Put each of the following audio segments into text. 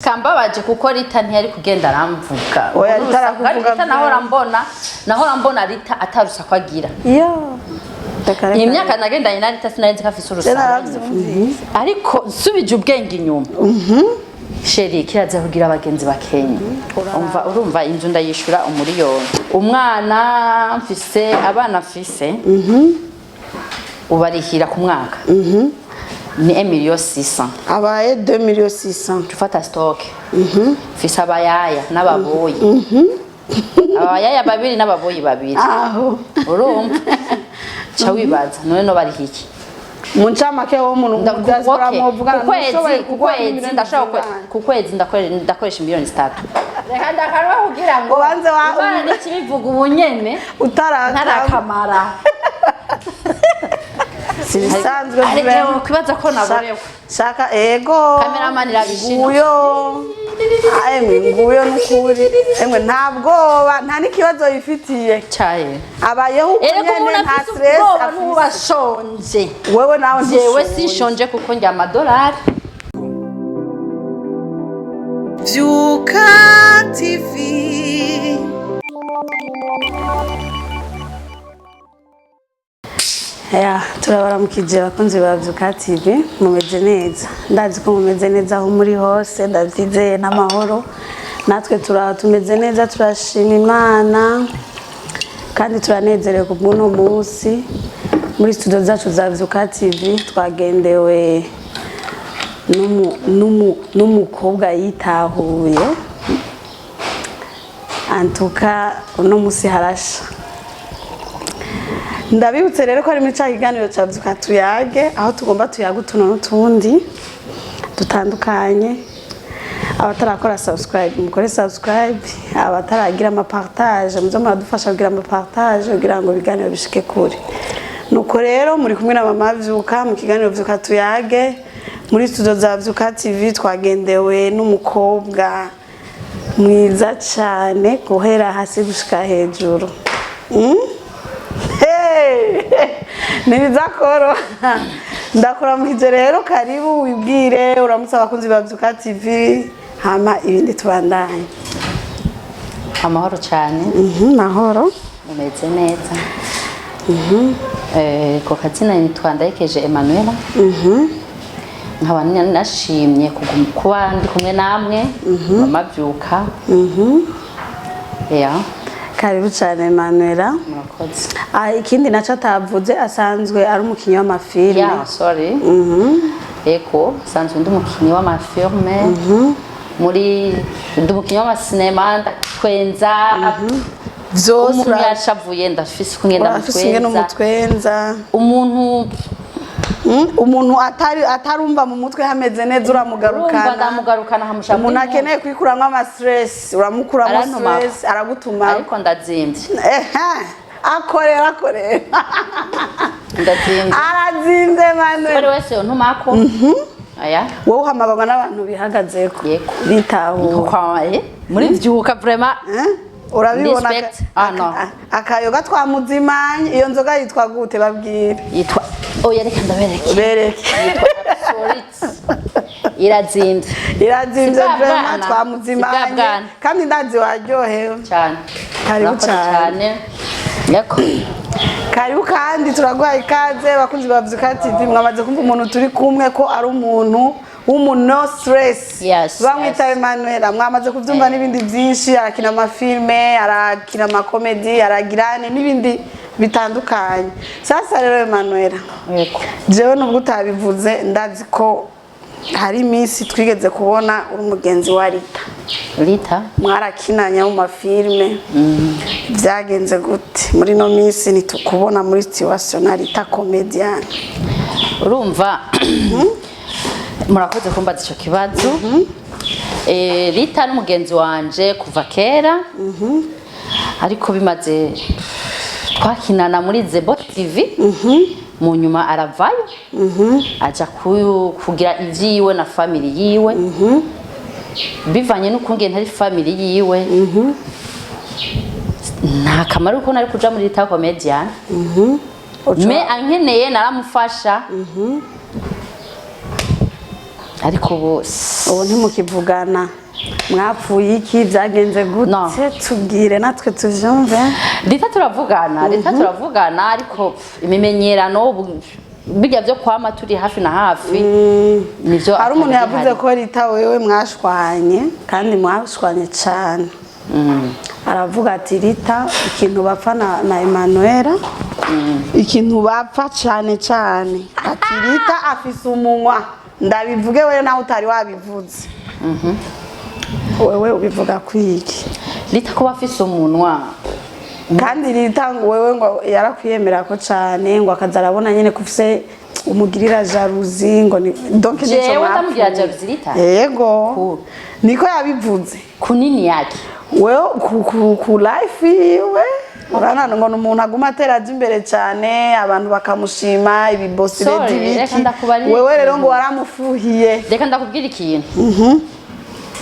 Kambabaje kuko Rita ntiyari kugenda aramvuga. Oya, Rita arakuvuga. Kandi Rita nahora mbona Rita atarusaku agira. Iyo reka. Iyi Reka. myaka nagendanye na Rita, sinari nzi ko afise urusaku. Narabyumvise. Ariko nsubije ubwenge inyuma, chéri, kiraza kugira abagenzi bakenya. Umva, urumva, inzu ndayishura 1 miliyoni, umwana mfise, abana mfise ubarihira ku mwaka ni 1 million 600. Abaye 2 millions 600. Tufata stock, mfise abayaya n'ababoyi, abayaya babiri n'ababoyi babiri. Aho. Urumva, ca wibaza none no bariha iki? Mu ncamake, wo muntu mu diaspora mwovugana Ku kwezi ntushoboye ku kuguha kwezi miliyoni ndashobora zingana. Ku kwezi ndakoresha 3 miliyoni. Reka ndakarwa kugira ngo Ubanze Imana n'ikibivuga ubu nyene. Utarakama. Ntarakamara. Si bisanzwe. Ariko vraiment. kwibaza ko naborewe. Shaka ego. Cameraman irabishino. Nguyo. Ah, emwe nguyo nukuri, emwe nta bwoba, nta n'ikibazo yifitiye. Caye. Abayeho uko Erega nyene, umuntu nta afise stress ubwoba afise. n'uba ashonje. Wewe nawe Jewe ntushonje. sinshonje kuko ndya amadolari. Vyuka TV. Ya, turabaramukije abakunzi ba Vyuka TV, mumeze neza? Ndazi ko mumeze neza aho muri hose, ndavyizeye n'amahoro. Natwe turaho tumeze neza, turashima Imana kandi turanezerewe ku bw'uno munsi. Muri studio zacu za Vyuka TV twagendewe n'umukobwa yitahuye. Antuka uno munsi harasha. Ndabibutse rero ko ari muri ca kiganiro ca Vyuka Tuyage, aho tugomba tuyaga utuntu n'utundi dutandukanye. Abatarakora subscribe, mukore subscribe. Abataragira amapartage, muze muradufasha kugira amapartage kugira ngo ibiganiro bishike kure. Nuko rero muri kumwe na Mama Vyuka mu kiganiro Vyuka Tuyage. Muri studio za Vyuka TV twagendewe n'umukobwa mwiza cyane guhera hasi gushika hejuru. Hey! Ntibizakoro. Ndakuramukije rero, karibu wibwire, uramutse abakunzi ba Vyuka TV, hama ibindi tubandanye. Amahoro cyane. Mahoro. Mumeze neza? Ku kazina nitwa Ndayekeje Emmanuela, nkaba nashimye kuba ndi kumwe namwe, Mama Vyuka ya. Karibu cyane, Emanuela. Murakoze. Ah, ikindi naco atavuze, asanzwe ari umukinnyi w'amafilme. Ya, sorry. Eko, sanzwe ndi umukinnyi w'amafilme, muri ndi umukinnyi w'amasinema, ndatwenza. Vyose. Umuntu yashavuye ndafise ukungenda. Urafise ingene mutwenza. umutwenza. Umuntu Umuntu atari atarumva mu mutwe hameze neza, urumva, uramugarukana. Ndamugarukana nkamusha. Umuntu akeneye kwikuramwo ama stress, uramukuramo. Arantuma. Stress aragutuma. Ariko ndazimvye. Ehe, akorera akorera. Ndazimvye. Arazimvye Manuel. Buri wese yontumako aya. Wowe uhamagarwa n'abantu bihagazeko, Yego. bitahuwe. Kwaye muri Vyuka vraiment. Eh? Urabibona. Respect. Ah, no. Akayoga twamuzimanye, iyo nzoga yitwa gute? Babwire. Yitwa, oya, reka ndabereke. Bereke. Yitwa Absolute, irazimvye. Irazimvye. Si bwa Vraiment. bwana. Si bwa Twamuzimanye. bwana. Kandi ndazi waryohewe. Cyane. Karibu. Murakoze. Cyane. Cyane, yego. Karibu kandi turaguhaye ikaze. Bakunzi ba Vyuka TV, mwamaze kumva umuntu turi kumwe ko ari umuntu w'umu no stress. Bamwita Emmanuel, mwamaze kubyumva n'ibindi byinshi. Arakina amafilme, arakina amakomedi, aragirane n'ibindi bitandukanye. Sasa rero Emmanuel, Yego. jewe nubwo utabivuze, ndazi ko hari iminsi twigeze kubona uri umugenzi wa Rita. Rita. Mwarakinanye mu mafilme. Byagenze gute? Muri ino minsi ntitukubona muri situation na Rita comedian. Urumva, murakoze kumbaza icyo kibazo. Rita n'umugenzi wanje kuva kera, ariko bimaze twakinana muri Zebo TV, mu nyuma aravayo aja kugira ivyiwe na family yiwe. Bivanye n'ukungene ntari family yiwe, nta kamaro ko nari kuja muri Rita comedian. Me ankeneye naramufasha. Ariko bose Ubu ntimukivugana? Mwapfuye iki? Byagenze gute? No. Tubwire natwe tuvyumve. Rita turavugana, Rita turavugana, ariko imimenyerano bijya byo kwama turi hafi na hafi nivyo. Hari umuntu atari yavuze bihari. ko Rita wewe mwashwanye, kandi mwashwanye cyane. Aravuga ati Rita ikintu bapfa na Emanuela, ikintu bapfa cyane cyane, ati Rita afise umunwa. Ndabivuge wewe nawe utari wabivuze, wewe ubivuga kwiki? Rita kuba afise umunwa? Kandi Rita ngo wewe ngo yarakwiyemera ko cyane, ngo akaza arabona nyene ko ufise umugirira jalousie, ngo ni donc nico Jewe mwapfuye. ndamugirira jalousie Rita? Yego. Ku- Niko yabivuze. Kunini yake? Wewe ku life yiwe, urabona ngo ni umuntu aguma atera aja imbere cyane, abantu bakamushima ibibosi. Sorry, ibiki. reka ndakubarire Wewe rero ikintu. ngo waramufuhiye. Reka ndakubwira ikintu.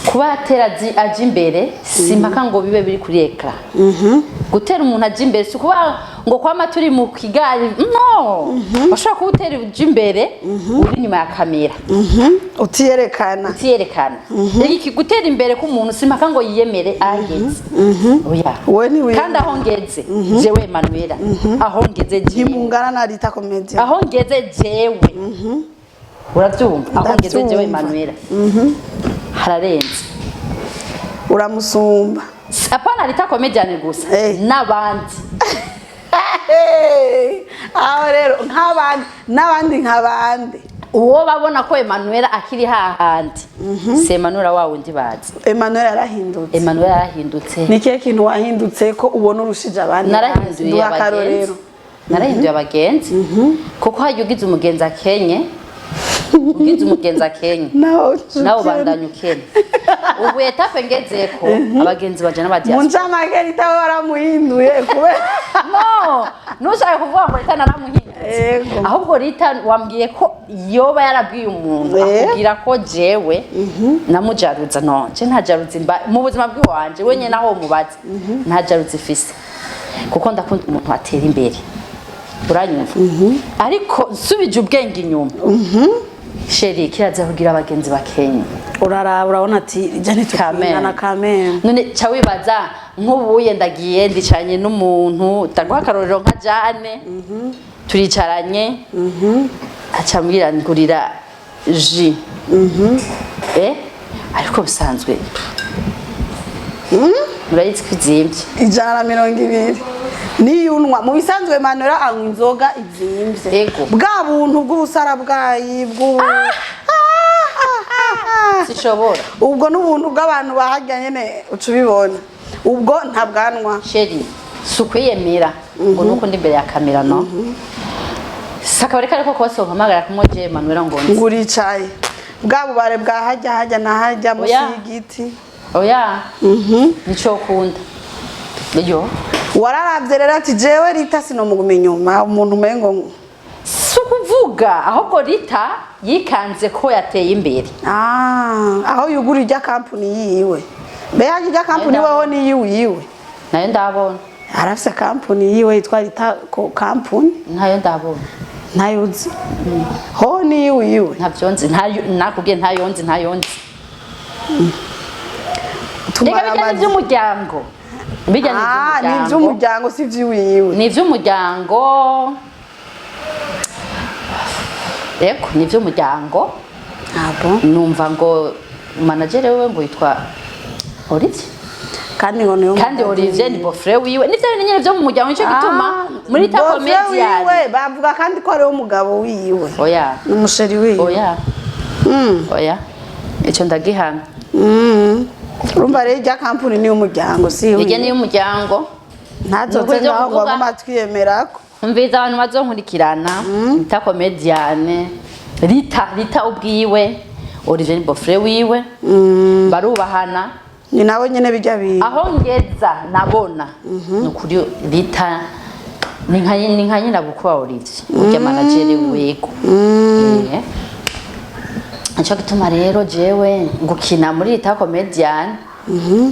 Kuba atera aja imbere si mpaka ngo bibe biri kuri écran. Gutera umuntu aja imbere si ukuba ngo kwama turi mu kigali, no. Bashobora kuba utera uja imbere uri inyuma ya kamera. Utiyerekana. Utiyerekana. Iki gutera imbere k'umuntu si mpaka ngo yiyemere ahageze, oya. We ntiwiyemera. Kandi aho ngeze jewe Emanuela, aho ngeze jewe, Ntimungana na Rita Comedy. Aho ngeze jewe, urabyumva, aho ngeze jewe Ndabyumva. Emanuela hararenze. Uramusumba. Apana Rita Comedian gusa, n'abandi. Hey, aho rero nk'abandi, n'abandi nk'abandi? Uwo babona ko Emanuela akiri hahandi si Emanuela wa wundi bazi. Emmanuel yarahindutse. Emanuela yarahindutse. Ni ikihe kintu wahindutse ko ubona urushije abandi? Narahinduye Duha abagenzi. akarorero. Narahinduye abagenzi, kuko hajya ugize umugenzi akenye, ugize umugenzi akenye, nawe nawe ubandanya ukene. Ubu étape ngezeko, abagenzi baje Mu n'abadiaspora. ncamake Rita we waramuhinduye kubera No, ntushaka kuvuga ngo Rita naramuhindutse. Yego. Ahubwo Rita wambwiye ko yoba yarabwiye umuntu akubwira ko jewe namujaruza. No, je nta jaruzi mba mu buzima bw'iwanje wenyine, naho mubaza nta jaruzi ifise, kuko ndakunda umuntu atera imbere, uranyumva? Ariko nsubije ubwenge inyuma, chérie, kiraza kugira abagenzi bakenya. Uraraba urabona ati ijya ntitukingana kameme. None ca wibaza nk'ubuye ndagiye ndicanye n'umuntu, ndaguha akarorero nka Jane, turicaranye, aca ambwira ngurira jus, ariko bisanzwe murayizi ko izimvye. 120 niyo unywa. Mu bisanzwe Manuela anywa inzoga izimvye. Ego. Bwa buntu bw'ubusara bwayi bw'ubu Sishobora. Ubwo n'ubuntu bw'abantu bahajya nyene, uca ubibona ubwo ntabwanwa. Chérie, si ukwiyemera ngo nuko ndi imbere ya kamera, no si akabari kariko kose umpamagara kumwe je Manuela ngo nzi. Ngo uricaye bwa bubare bwa hajya hajya na hajya munsi Oya. y'igiti. Oya, nico ukunda iyo. Wararavye rero ati jewe Rita sinomuguma inyuma, umuntu umengo Si ukuvuga, ahubwo Rita yikanze ko yateye imbere. Ah, aho yugura irya kampuni yiwe, mbega irya kampuni Nayo weho ni yiwe yiwe? Nayo ndabona. Arafise kampuni yiwe yitwa Rita kampuni. Ntayo ndabona. Ntayuzi ho ni yiwe yiwe? Ntavyo nzi, ntayo nakubwiye, ntayo nzi, ntayo nzi. Reka Tumara bijya ni amazi. iby'umuryango, bijya ni Ah, ni iby'umuryango. ivy'umuryango, si ivy'iwiwe. Ni iby'umuryango, yego, ni iby'umuryango. Ah bon. Numva ngo manager wiwe ngo yitwa Olivier. Kandi ngo niyo Kandi mugabo Olivier ni wiwe. beau-frère wiwe, nivyo bintu nyene vyo mu muryango, nico gituma muri ta beau-frère comedian. wiwe, bavuga kandi ko ariwe mugabo wiwe. Oya. Ni umuchéri wiwe. Oya. Oya, ico ndagihamya. Urumva rero irya kampuni ni iy'umuryango, si Iryo iwiwe. ni y'umuryango. Ntazoze Nuko ivyo ngaho ngo kuvuga- agume atwiyemerako. Umviriza, abantu bazonkurikirana Rita comedian, Rita, Rita ubwiwe, Olivier ni beau-frère wiwe, barubahana. Ni nawe nyene bijya bintu. Aho ngeza nabona ni ukuri Rita ni nka nyina bukuru wa Olivier, urya manager wego. Nico gituma rero jewe gukina muri Rita comedian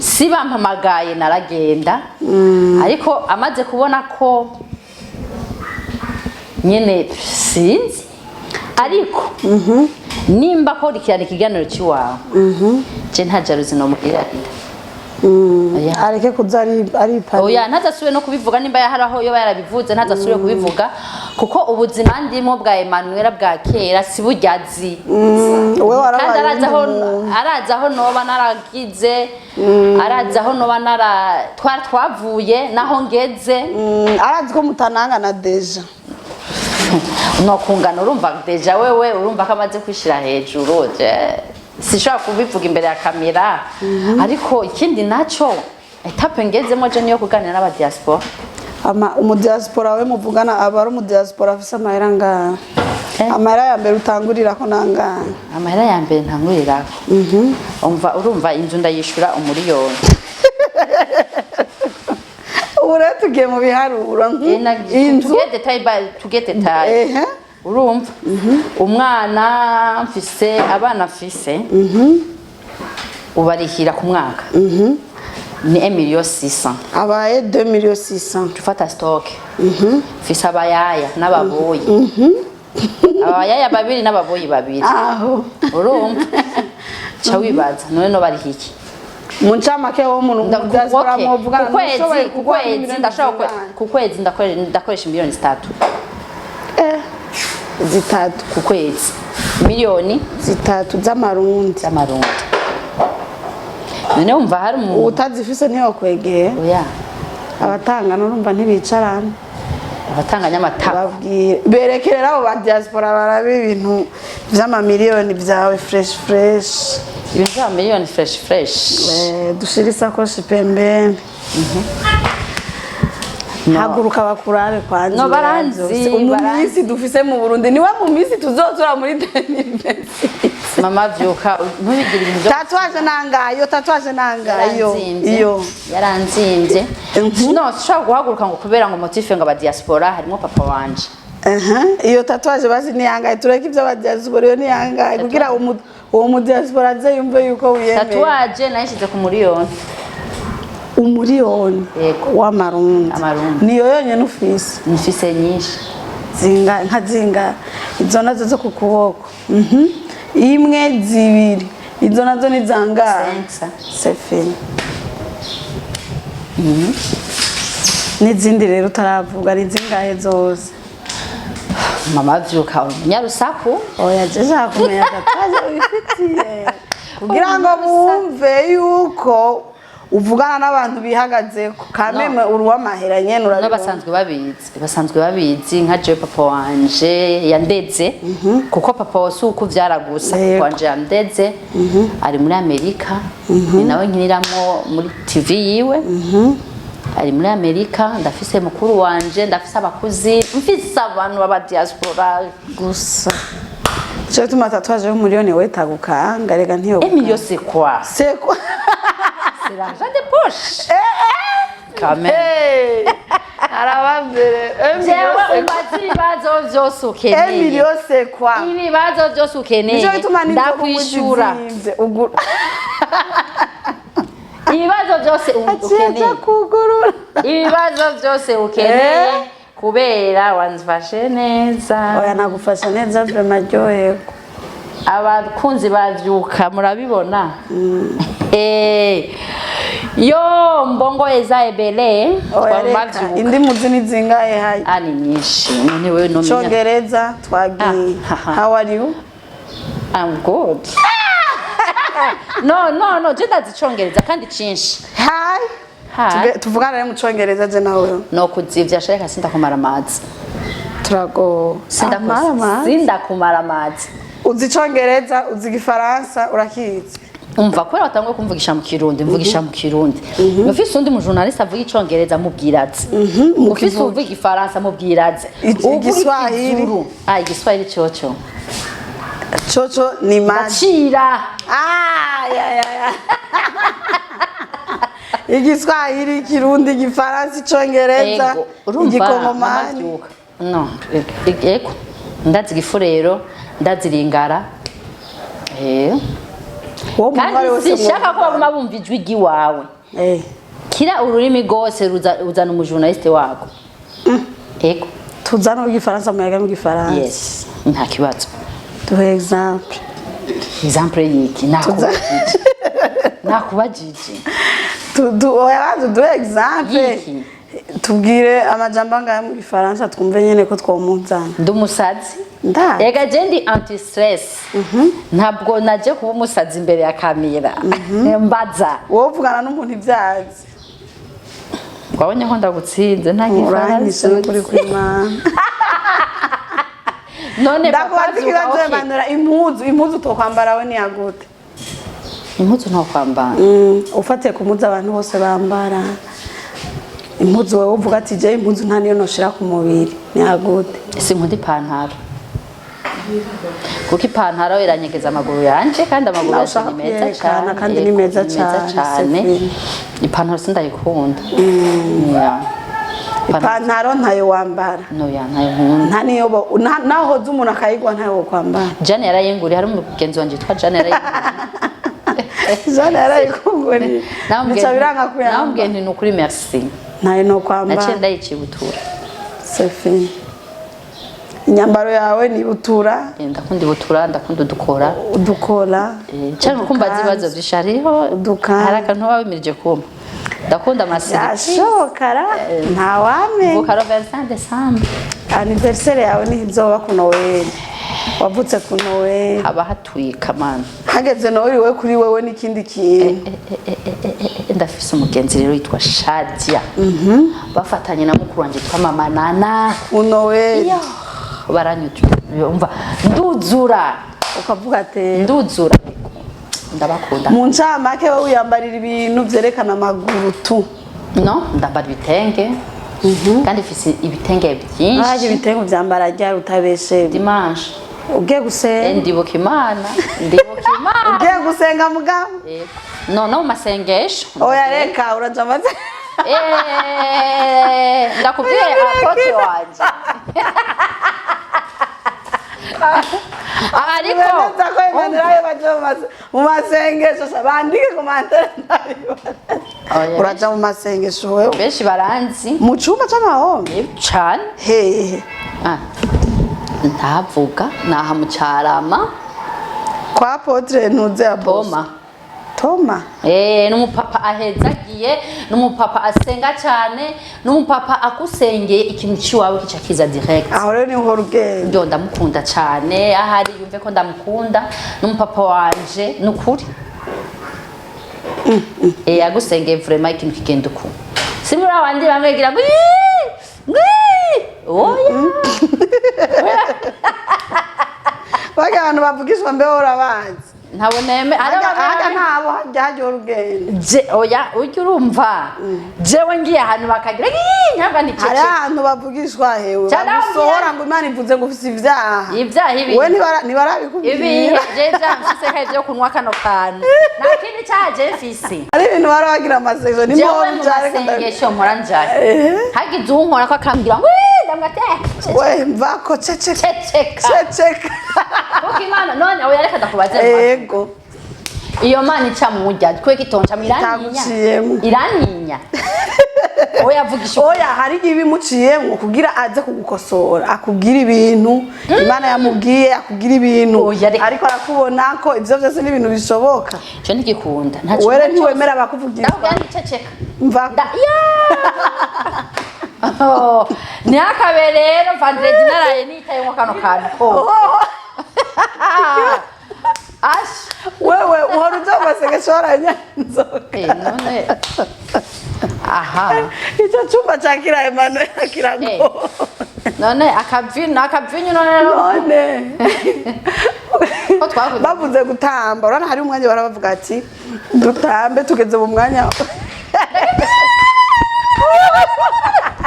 si bampamagaye naragenda, ariko amaze kubona ko nyene sinzi, ariko Nimba kurikirana ikiganiro cy'iwawe, je nta jalousie nomugirira. Oya. Areke kuza ari pari. Oya, ntazasubire no kubivuga. Nimba hari aho yoba yarabivuze, ntazasubire kubivuga, kuko ubuzima ndimo bwa Emanuela bwa kera si buryazi. We Kandi warabaye arazi aho uwundi muntu. Arazi aho noba naragize, arazi aho noba nara twavuye naho ngeze. Arazi ko mutanangana déjà. No kungana, urumva déjà wewe urumva ko amaze kwishira hejuru. Je sinshobora kubivuga imbere ya kamera, ariko ikindi naco, étape ngezemo je niyo kuganira n'aba diaspora. Ama umudiaspora we muvugana aba ari umudiaspora afise amahera angahe? Eh. Amahera ya mbere utangurirako nangahe? Amahera ya mbere ntangurirako, umva, urumva, inzu ndayishura 1 miliyoni. Ubu rero tugiye mu biharuro. Inzu. Tuge détail by tuge détail. Urumva, umwana mfise, abana mfise, ubarihira ku mwaka ni 1 million 600. Abaye 2 millions 600. Tufata stock, mfise abayaya n'ababoyi, abayaya babiri n'ababoyi babiri. Aho. Urumva, ca wibaza none no bariha iki? Mu ncamake, wo muntu umudiaspora Okay. muvugana Ku kwezi, ntushoboye ku kuguha kwezi miliyoni ndashobora zingahe? Ku kwezi ndakoresha 3 miliyoni. Eh, 3. Ku kwezi miliyoni 3 z'amarundi. Z'amarundi. None wumva hari umuntu Utazifise ntiyokwegera. Oya. Abatanga nurumva ntibicarana. Abatanganya amatako. Babwire berekerera abo ba diaspora barabe ibintu vy'amamiliyoni vyawe fresh fresh. Ibintu bya miliyoni fresh fresh. Eh, dushire isakoshi pembeni. No. Haguruka bakurabe kwanza. No, baranzi, Mu baranzi. minsi dufise mu Burundi, niwe mu minsi tuzotura muri 2026. Mama vyuka, ntubigire ibintu byo Tatouage nangahe? Iyo tatouage nangahe iyo? Yaranzimvye. Iyo. Yaranzimvye. No sinshobora guhaguruka ngo kubera ngo motif ngo aba diaspora harimo papa wanje. Aha, iyo tatouage basi ni yangahe? Tureke ibyo aba diaspora, iyo ni yangahe kugira uwo mu diaspora aze yumve yuko wiyemeye? Tatouage nayishyize ku 1 miliyoni. 1 miliyoni? Yego. W'amarundi? Amarundi. Niyo yonyene ufise? Mfise nyinshi. Zinga nka zinga izo nazo zo ku kuboko? Imwe, zibiri, izo nazo ni zangahe? 500. C'est fini. N'izindi rero utaravuga ni zingahe zose? Mama vyuka, umunyarusaku. Oya, je nshaka kumenya tatouage wifitiye kugira ngo bumve yuko uvugana n'abantu bihagazeko kameme, uri uw'amahera nyene, No urabibona. Basanzwe babizi, basanzwe babizi. Nka jewe papa wanje yandeze, kuko papa wa si ukuvyara gusa. Papa wanje yandeze ari muri Amerika, ni nawe nkiniramwo muri TV yiwe, ari muri Amerika. Ndafise mukuru wanje, ndafise abakuzi, mfise abantu baba diaspora. Gusa ico gituma tatouage y'1 miliyoni we tagukanga rega ntiyo. Un million, c'est quoi? C'est quoi? C'est l'argent de poche quand même. Hey! Arabavere. Jewe umbaza ibibazo vyose Un ukeneye. million, c'est quoi? Ibibazo byose ukeneye, Nico gituma n'inzoga ndakwishura. uzizimvye ugura. Ibibazo byose Aciye aja ukeneye. kugurura. Ibibazo byose ukeneye. Eh? Kubera wanzifashe neza. Oya, nagufasha neza vraiment, ryoherwa. Abakunzi bavyuka murabibona. Eh, yo mbongo eza ebele. Oya, reka Twamavyuka. indi muzi ni zingahe hayi? Ah, ni nyinshi. None wewe nomenya? Congereza twagiye. Ah, haha. How are you? I'm good. No, no, no, je ndazi icongereza kandi cinshi. Hi. Hi. Tuvugane rero mu congereza je nawe. No kuzivya shaka, sindakumara amazi. Turago Amara. Sindakumara amazi. Uzi icongereza, uzi igifaransa, urakizi? Umva, kubera watanguye kumvugisha mu Kirundi, mvugisha mu Kirundi. Ufise undi mu journaliste avuga icongereza, mubwira ati. Ufise uvuga igifaransa, mubwira ati. Uvuga Igiswahili. Ikizuru. Ah, igiswahili coco. Coco ni maji. Ndacira. Ah, ya, ya, ya. Igiswahili, ikirundi, igifaransa, icongereza, Ego, urumva igikongomani. mamavyuka. No, ego. Ndazi igifurero, ndazi lingara. Eh. Uwo muntu Kandi uwo ari wese sinshaka ko mwumva. baguma bumva ijwi ry'iwawe. Eh, Kira ururimi rwose uzana umujournaliste wako. Ego. Tuzana uw'igifaransa, muyaga mu gifaransa. Yes, nta kibazo. Duhe exemple. Exemple yiki? Nakubajije, nakubajije. Oya, banza duhe exemple. Yiki? Tubwire amajambo angahe mu Gifaransa, twumve nyene ko twomuzana. Ndi umusazi. Ndazi. Ega je ndi anti stress, ntabwo naje kuba umusazi imbere ya kamera mbaza. Wowe uvugana n'umuntu ibyazi. Wabonye ko ndagutsinze, nta Uranyishe Gifaransa. n'ukuri kw'Imana. None Ndakubaza papa ikibazo. Zuka, okay. Manura impuzu utokwambara we niyagute? Impuzu ntokwambara? Ufatiye ku mpuzu abantu bose bambara, impuzu wowe uvuga ati je impuzu nta niyo noshira ku mubiri, niyagute? Sinkunda ipantaro, kuko ipantaro iranyegeza amaguru yanje, kandi amaguru Nawe yanje ushaka ni meza kuyerekana, cyane. kandi ni meza Yego, ni meza cane, cyane. c'est Ipantaro sindayikunda. Yeah. Ipantaro ntayo wambara? No ya, ntayo nkunda. Nta niyo naho hoza umuntu akayigwa, ntayo wokwambara? Jane yarayinguriye. Hari umugenzi wanje yitwa Jane, yarayinguriye. Jane yarayikuguriye, bica biranga kuyambara. Namubwiye nti: "Ni ukuri, merci." Ntayo no Naciye kwambara. ndayicibutura. C'est fini. Inyambaro yawe ni ibutura? Ndakunda ibutura, ndakunda udukora. Udukora. Cyangwa kumbaza ibibazo byinshi hariho. Udukanzu. Hari akantu waba wimirije kumpa. Ndakunda amasiriki. Yashokara, ntawamenya. Mvuka le 25 décembre. Anniversaire yawe ntizoba ku Noweli? Wavutse ku Noweli? Haba hatwika, mana. Hageze Noweli, we kuri wewe n'ikindi kintu. Ndafise umugenzi rero yitwa Shadia, bafatanye na mukuru wanje yitwa Mama Nana. Ku Noweli. Yo, baranyujura, umva, nduzura. Ukavuga ati Nduzura, ndabakunda. Mu ncamake, wowe wiyambarira ibintu vyerekana amaguru tu? No, ndambara ibitenge, kandi mfise ibitenge Haje byinshi. Ibitenge vyambara ryari, utabeshe? Dimanche. Ugiye gusenga? Ndibuka Imana, ndibuka Imana. Ugiye gusenga, mugabo? Yego. No, no mu masengesho. Oya, reka, uraja amaze. Ndakubwiye apôtre wanje, ariko Bemeza ko Emmanuel baja mu masengesho, bandike commentaire, ndabibona. Oya. Uraja mu masengesho wewe? Benshi baranzi. Mu cumba c'amahombe? Cane. Hehe? Ah, ntavuga naha mu Carama. Kwa apôtre ntuze ya boss? Toma. Toma. N'umupapa ahezagiye, n'umupapa asenga cyane, n'umupapa akusengeye ikintu ciwawe kica kiza direct. Aho rero niho uhora ugenda. Ndio, ndamukunda cyane, ahari yumve ko ndamukunda, n'umupapa wanje nukuri. Agusengeye vraiment ikintu kigenda uko. Si muri abandi bamwe gira ngo "Ii! Ngwii!" Oya. Barya abantu bavugishwa mbeho urabazi? Ntabwo neme hari Harya abantu harya ntabo harya harya uhora ugenda. Je oya, ujya urumva jewe ngiye ahantu bakagira "Ii!" Ntabwo Hari nicece. ahantu bavugishwa, hewe. Cyane. Bagusohora ngo Imana ivuze ngo ufise ivyaha. Ibyaha ibi? We ntibarabikubwira? Ibihe je ibyaha mfise kandi byo kunywa kano kantu, nta kindi cyaha je mfise. Hari ibintu bara bagira amasengesho ni Jewe mpora mu njare. masengesho mpora njaye, hagize uwunkora ko akambwira ngo "Ii!" Ndamubwira ati "Eh, We mvako, ceceka. Ceceka." Ceceka. Kuko Imana none, oya, reka ndakubaze. Ego. Iyo Mana ica mu murya kubera itonca mu iranyinya. Itaguciyemo. Iranyinya, oya, vugisha ukuri. Oya, hari igihe ibimuciyemwo kugira aze kugukosora, akubwira ibintu Imana yamubwiye, akubwira ibintu. Oya, reka. Ariko arakubona ko ivyo vyose ni ibintu bishoboka. Ico ntigikunda. Nta kintu Were cyose. ntiwemera abakuvugishwa? Ndakubwira nticeceka. Mvako. Ya! Oh, ntihakabe rero vendredi naraye nitayemo kano kantu ko ash. Wewe uhora uja mu masengesho waranyanzoga? None aha. Icyo cyumba cakira Emmanuel kiragoye. None akavinyu, akavinyu none rero. None Ko twavuze. Bavuze gutamba, urabona hari umwanya barabavuga ati dutambe, tugeze mu mwanya.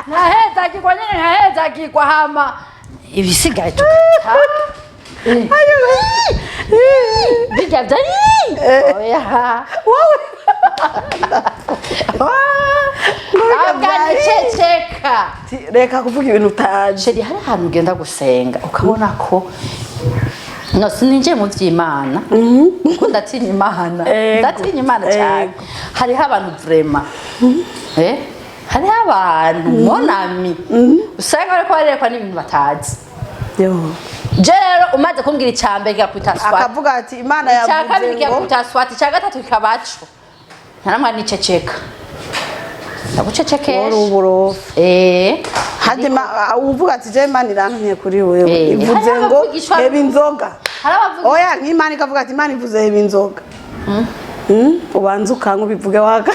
Nkahezagirwa nyene, nkahezagirwa, hama ibisigaye tukata bijya bya oya. Wowe Ntabwo niceceka. Reka kuvuga ibintu utaje. Chéri, hari ahantu ugenda gusenga ukabona ko no sininjiye mu by'Imana, kuko ndatinya Imana. Ego. Ndatinya Imana cyane. Ego. Hariho abantu vraiment, hariho abantu mon ami usanga bariko barerekwa n'ibintu batazi. Yo. Je rero umaze kumbwira icya mbere kikakwita swat, Akavuga ati Imana icya kabiri yavuze ngo kikakwita swat, icya gatatu kikabaco, ntaramwa niceceka, ndagucecekesha. Wari uburofu. Hajye uvuga ati je Imana irantumye kuri wewe, ivuze Hariho ngo abavugishwa- heba inzoga. Hari abavuga Oya, nk'Imana ikavuga ati Imana ivuze heba inzoga. Ubanze ukanywa ubivuge waka.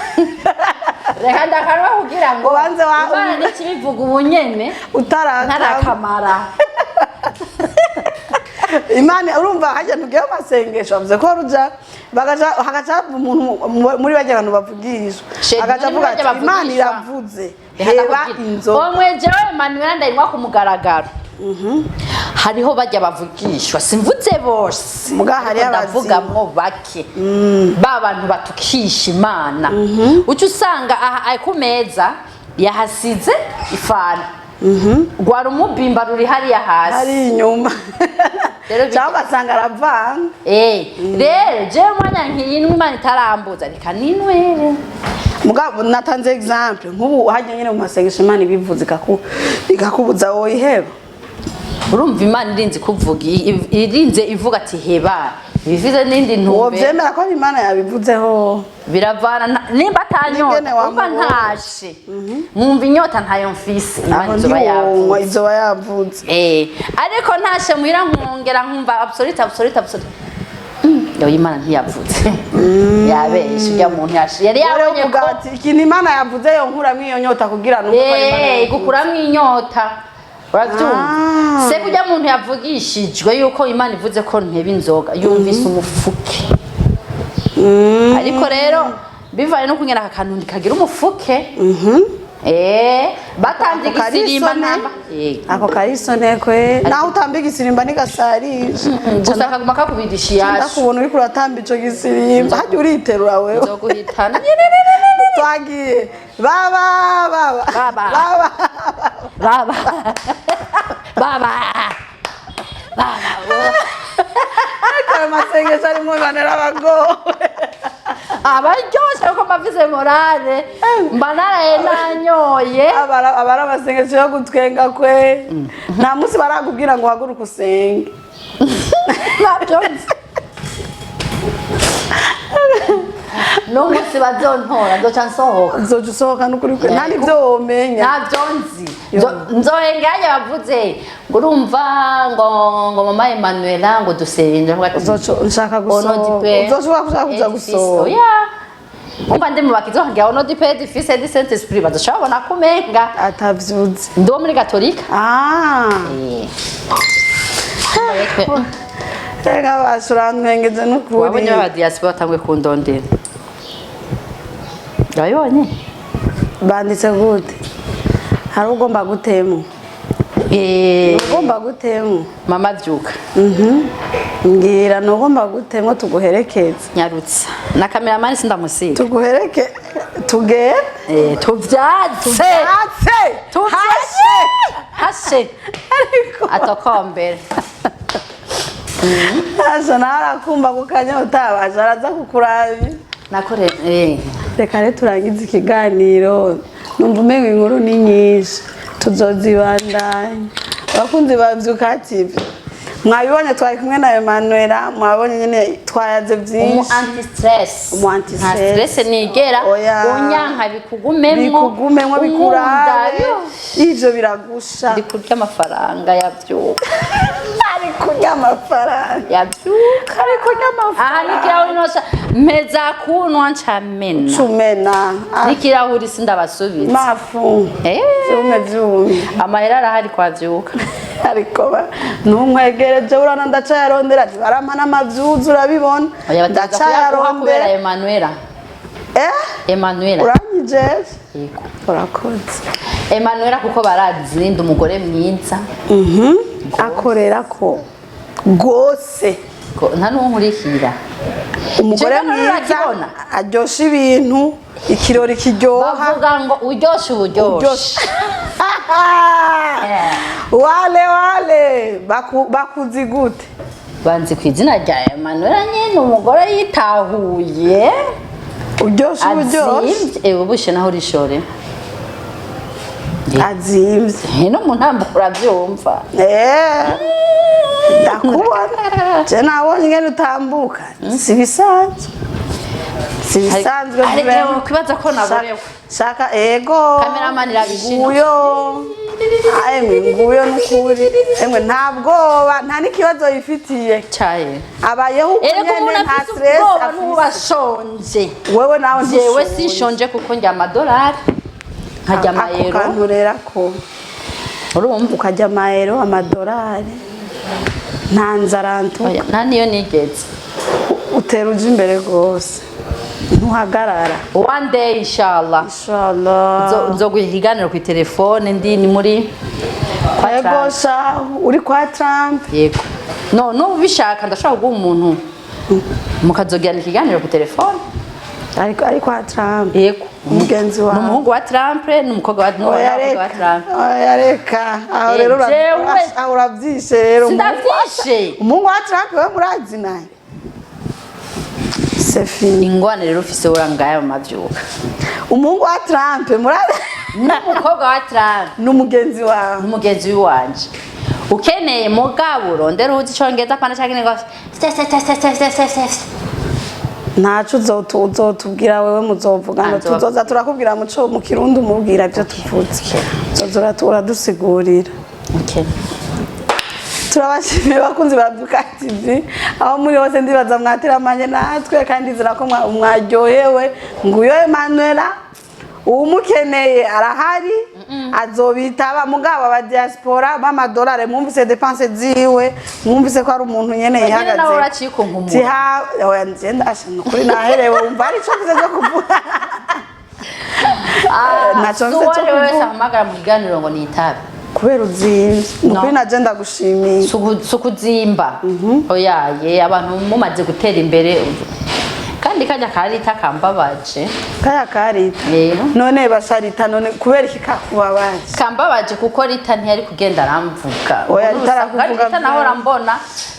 Reka ndakanwa kugira ngo Ubanze Imana ntikibivuga ubu nyene Utarakama. Ntarakamara. Imana urumva hajya ntugiye mu masengesho, bavuze ko ruja bagaca hagaca umuntu muri bajya abantu bavugishwa, Sheri, agaca muri avuga bajya ati Imana bavugishwa. iravuze Reka heba ndakubwira. inzoga. Omwe jewe Manuela ndayinywa ku mugaragaro. Hariho bajya bavugishwa, simvuze bose, Muga hariho ariko ndavugamwo bake, ba bantu batukisha Imana. Uca usanga aha ari ku meza yahasize ifana rwara umubimba ruri hariya hasi. Ari inyuma. Rero Cyangwa ugasanga aravanga. Rero jewe mwanya nkiyinwa Imana itarambuza, reka ninwere. Mugabo natanze example nk'ubu hajya nyine mu masengesho Imana ibivuze ikakubuza, woyiheba? Urumva Imana irinze kuvuga, irinze ivuga ati heba, ibivuze n'indi ntumbero. Wovyemera ko ari Imana yabivuzeho? Biravana nimba atanyota N'ingene umva wamubonye. ntashe nkumva inyota ntayo mfise, Imana Aho izoba ntiwonywa yavuze. Izoba yavuze. Ariko ntashe muhira nkongera nkumva absolute, absolute, absolute. Yo Imana ntiyavuze, yabeshe ujya muntu yari Wari yabonye uvuga ko ati ikintu Imana yavuze yonkuramwo iyo nyota kugira numve ko ari Imana yavuze. Gukuramwo inyota, urabyumva? Ah. Se kujya muntu yavugishijwe yuko Imana ivuze ko nteba inzoga, yumvise umufuke. Ariko rero bivanye no kungena aka kantu kagira umufuke, batambye Ako kari igisirimba isone. ntamba. Ako karisone kwe naho utamba igisirimba ntigasarisha. Gusa kaguma kakubirisha iyashu. Ndakubona uriko uratamba ico gisirimba hajya uriterura wewe. Nzoguhitana. Twagiye baba baba. Baba. Baba. Baba baba baba. Ariko ayo masengesho arimwo banera abagowe. Abaryoshe kuko mbavize morale, mba naraye nanyoye. Aba ari amasengesho yo gutwenga kwe. Nta munsi barakubwira ngo uhaguruke usenge? Ntabyo nzi. N'umunsi bazontora nzoca nsohoka. Uzoca usohoka n'ukuri kwe nta n'ivyo womenya. Ntabyo nzi. Nzohenganya bavuze ngo urumva ngo mama Emanuela ngo dusenge. Ndavuga ati, Uzoca nshaka Au nom du gusohoka. Père Uzoshobora gushaka kuja et du Fils. gusohoka. Oya. Umva ndi mu bakizo nkagira au nom du Père, du Fils et du Saint Esprit, bazoca babona ko umenga Atavyuzi. ndi uwo muri gatolika. Ah. Reka basha, urantwengeje n'ukuri. Wabonye ba diaspora batanguye kundondera, wabibonye? Banditse gute? Hari ugomba gutemu? Ugomba gutemu? Mama vyuka. Mbwira, ntugomba gutemu tuguherekeze. Nyarutsa na kameramani sindamusiga. Tuguhereke tugende. Tuvyatse. Atse. Tuvyatse hashe. Ariko Atokombere. Asha nawe arakumva ku kanyota, basha araza kukuraba. Nakore. Reka rero turangize ikiganiro, numva umengo inkuru ni nyinshi, tuzozibandanya. Abakunzi ba Vyuka TV, mwabibonye, twari kumwe na Emanuela, mwabonye nyine twayaze Umu byinshi. anti stress. Umu anti Nta stress. stress nigera. Oya. Unyanka bikugumemwo. Bikugumemwo. Unkunda, Bikurabe. yo. Ivyo biragusha. Ndi kurya amafaranga yavyuka. Ari kurya amafaranga. Yavyuka. Ari kurya Aha amafaranga. n'ikirahuri nosha mpeza kunwa ncamena. Cumena. N'ikirahuri sindabasubiza. Mafu. Vyume vyumye. Amahera arahari kwa vyuka. Ariko ntunkwegereje, urana ndacayarondera, ntibarampa n'amavyuzi, urabibona. Oya, bategereza kuyaguha kubera Ndacayarondera. Emanuela. Emanuela. Uranyijeje. Yego. Urakoze. Emanuela, kuko barazi ndi umugore mwiza. Akorera ko rwose. Nta n'uwo nkurikira. Umugore Ico kiganiro mwiza. urakibona? Aryosha ibintu, ikirori kiryoha. Bavuga ngo uryoshe uburyoshe. Uryoshe wale wale bakuzi gute? Banzi ku izina rya Emanuela nyine, umugore yitahuye. Uryoshe uburyoshe. Azimvye, ubushe naho urishore. Azimvye. No mu ntambuko uravyumva. Ndakubona, je nabonye ingene utambuka, si bisanzwe, si bisanzwe. Hari igihe Vraiment. wokwibaza ko naborewe. Shaka ego. Cameraman irabishina. Nguyo, emwe nguyo, nukuri emwe, nta bwoba, nta n'ikibazo yifitiye. Cyaye. Abayeho uko Erega umuntu nyene, nta afise stress ubwoba afise. n'uba ashonje. Wewe nawe Jewe ntishonje. sinshonje kuko ndya amadolari, nkarya Ako amayero. kantu rero ko Urumva? ukarya amayero, amadolari, nta nzara ntu. Oya, nta niyo nigeze. Utera uja imbere rwose, ntuhagarara. One day, inshallah. Inshallah. Nzoguha ikiganiro ku telefone ndi ni muri kwa Ego. Trump. Sha, uri kwa Trump? Yego, no nubu ubishaka ndashobora kuguha umuntu mukazogirana ikiganiro ku telefone. Ariko ari kwa Trump? Yego. Umugenzi wawe? Ni umuhungu wa Trump n'umukobwa wa Oya, n'umukobwa wa reka. Trump. Oya, reka aho. Eh, Rero jewe. aho uravyishe rero. Sindavyishe. Umuhungu wa Trump we murazi naye, c'est fini. Ingwane rero ufise urangaya mu mavyuka. Umuhungu wa Trump murazi? N'umukobwa wa Trump. N'umugenzi wawe? N'umugenzi wanje. Ukeneye mugabo urondera uzi icongereza, apana canke ngo Ntaco uzotubwira wewe, muzovugana. Ah, Tuzoza turakubwira muco mu Kirundi, umubwira ibyo tuvuze, uzoza uradusigurira. Okay. Turabashimiye bakunzi ba Duka TV aho muri hose, ndibaza mwateramanye natwe kandi nzira ko mwaryohewe. Nguyo Emanuela, uwumukeneye arahari, azobitaba. Mugabo aba diaspora b'amadolari, mwumvise dépenses ziwe, mwumvise ko ari umuntu nyene Nyene yihagaze. nawe uracikunkumura. Tiha oya, ngenda asha, nukuri naherewe, wumva ari ico mvuze cyo kuvuga. Ntaco mvuze uwo cyo ari we wese kuvuga. ahamagara mu kiganiro ngo nitabe. Kubera uzimvye, nukuri naje ndagushimiye. Si ukuzimba, oya ye, abantu mumaze gutera imbere kandi kajya karita kambabaje. Kaya karita? Rero. None basharita, none kubera iki kakubabaje? Kambabaje kuko Rita ntiyari kugenda aramvuga. Oya, Ubu Rita n'urusaku. Kandi arakuvuga Rita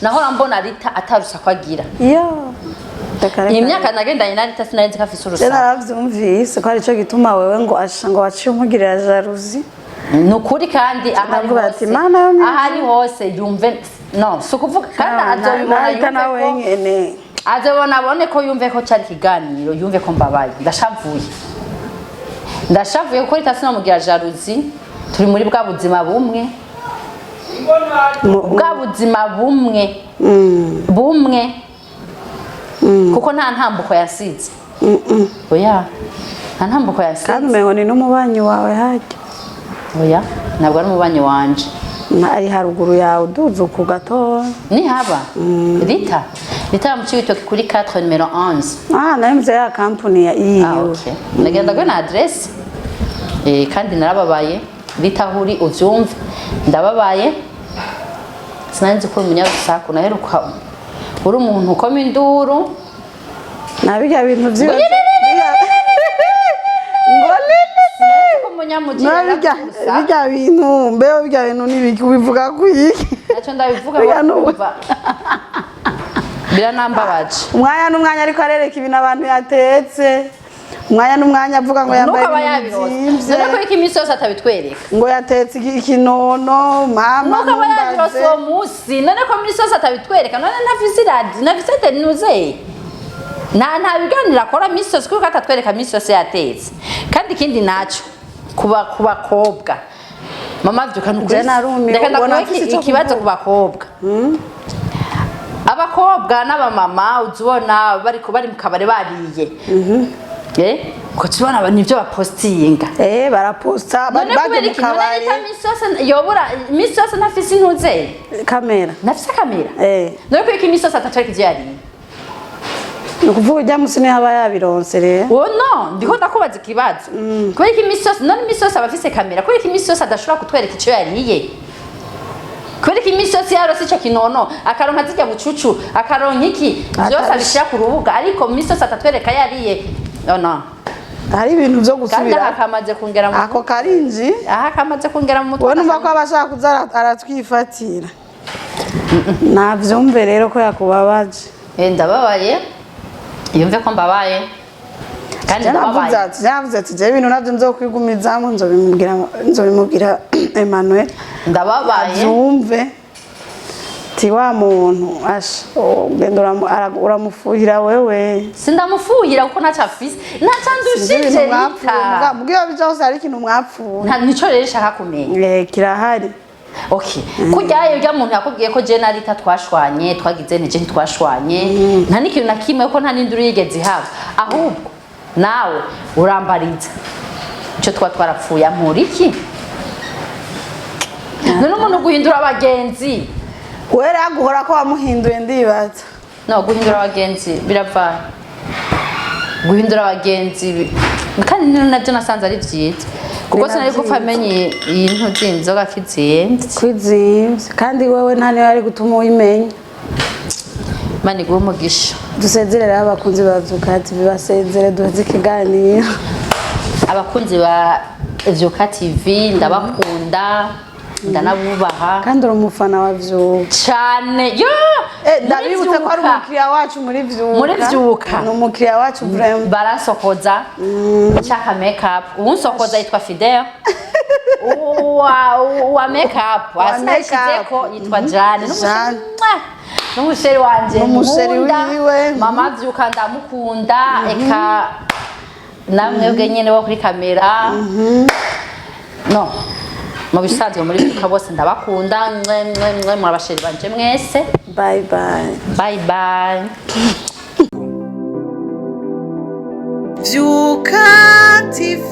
nahora mbona Rita atarusaku agira. Iyo reka, Iyi reka. myaka nagendanye na Rita sinari nzi ko afise Je urusaku. naravyumvise ko arico gituma wewe ngo asha, ngo waciye umugirira jalousie. Ni ukuri, kandi ahari Ndavuga ati, hose, "Mana yo mw'ijuru." ahari hose yumve, no si ukuvuga kandi azobibona. Narita Yumve nawe ko nyene. Azobona, abone ko, yumve ko cari ikiganiro, yumve ko mbabaye, ndashavuye, ndashavuye kuko Rita sinamugira jalousie, turi muri bwa buzima bumwe, bwa buzima bumwe bumwe, kuko nta ntambuko yasize, oya, nta ntambuko yasize. Kandi umengo ni n'umubanyi wawe harya. Oya, ntabwo ari umubanyi wanje. Ari haruguru yawe uduze uku gatoya. Nihaba Rita, Rita mu Cibitoke kuri 4 numéro 11. Ah, nayo mvuze ya kampuni ya Ah, yiwe. okay, ndagenda gwe na adresse. Kandi narababaye. Rita, aho uri uvyumve, ndababaye. Sinari nzi ko uri umunyarusaku, naheruka uri umuntu ukoma induru. Na birya bintu vyiwe ngo nini. Sinari nzi ko umunyamuji Na birya birya bintu, mbeho birya bintu nibiki, ubivuga kuyiki? Nacyo ndabivuga. Birya Kumva biranambabaje. Umwanya n'umwanya ariko arereka ibintu abantu yatetse, umwanya n'umwanya avuga ngo yambaye Nuko aba ibintu yabirose bizimvye. None ko iki iminsi yose atabitwereka? Ngo yatetse ikinono, mama. Nuko aba yabirose Ntumbaze. uwo munsi. None ko iminsi yose atabitwereka? None ntafise iradi, ntafise tenuze, nta biganiro akora iminsi yose, kuko atatwereka iminsi yose yatetse. Kandi ikindi naco, kuba ku bakobwa, mama vyuka nukuri. Je narumiwe, Reka ubona ndakuhe mfise ico ikibazo ku kuvuga. bakobwa, abakobwa n'abamama uza ubona bariko bari mu kabare bariye, ko tubona nivyo bapostinga. Baraposta bari None baje kubera mu iki none kabari. Rita iminsi yose yobura, iminsi yose ntafise intuze? Kamera. Ntafise kamera. None kubera ko iminsi yose atatwereka ivyo yariye? Ni ukuvuga ujya musi niho aba yabironse rero. Oh no, ndiko ndakubaza ikibazo. Kubera ko iminsi yose, none iminsi yose aba afise kamera, kubera ko iminsi yose adashobora kutwereka ico yariye? Kubera ko iminsi yose yarose ico kinono, akaronka zirya bucucu, akaronka iki, vyose Atabisha. abishira ku rubuga, ariko iminsi yose atatwereka yariye. No no. Hari ibintu vyo Kandi gusubira. aha kamaze kungera mu Ako karinji. aha kamaze kungera mu mutwe. Wowe numva ko aba ashaka kuza aratwifatira, navyumve rero ko yakubabaje. Ndababaye. Yumve ko mbabaye. Kandi ndababaye. Navuze ati jewe ibintu navyo nzokwigumizamwo, nzobimubwira, nzobimubwira Emmanuel. Ndababaye. Avyumve. Ti wa muntu asha, ugenda uramufuhira wewe. Sindamufuhira kuko ntacyo afise, ntacyo Sinzi andushije. ibintu mwapfuye. Rita. Muga iyo bija hose hari ikintu mwapfuye. Nico rero nshaka kumenya. Eh, kirahari. Okay, kurya urya muntu yakubwiye ko je na Rita twashwanye, twagize nije ntitwashwanye, nta n'ikintu na kimwe, ko nta n'induru yigeze ihaba. Ahubwo nawe urambariza icyo twa twarapfuye, ampura iki? None umuntu guhindura abagenzi. Wera guhora ko wamuhinduye, ndibaza. No guhindura abagenzi biravana, guhindura abagenzi kandi nabyo nasanze ari byiza, kuko Ni na sinari gupfa vyiza. menye iyi ntuzi inzoga kizimvye. Kwizimvye kandi wewe nta niyo yari gutuma uyimenya. Imana iguhe umugisha. Dusezere rero abakunzi ba Vyuka TV, basezere duheze ikiganiro. Abakunzi ba Vyuka TV, ndabakunda, ndanabubaha. Kandi uri umufana wa Vyuka. Cane yo. Eh, ndabibutse ko ari Muri Vyuka. umukiriya wacu muri Vyuka. Muri Vyuka. Ni umukiriya wacu vraiment. Baransokoza, nshaka makeup, uwunsokoza yitwa Fidel, uwa makeup Uwa asinashizeko yitwa Jane. Jane. N'umuchéri wanje N'umuchéri nkunda. wiwe. Mama Vyuka ndamukunda, eka namwebwe nyene bo kuri kamera, no mu bisanzwe muri Vyuka bose ndabakunda, mwe mwe mwe muri abachéri banje mwese. Bye bye. Bye bye. Vyuka TV.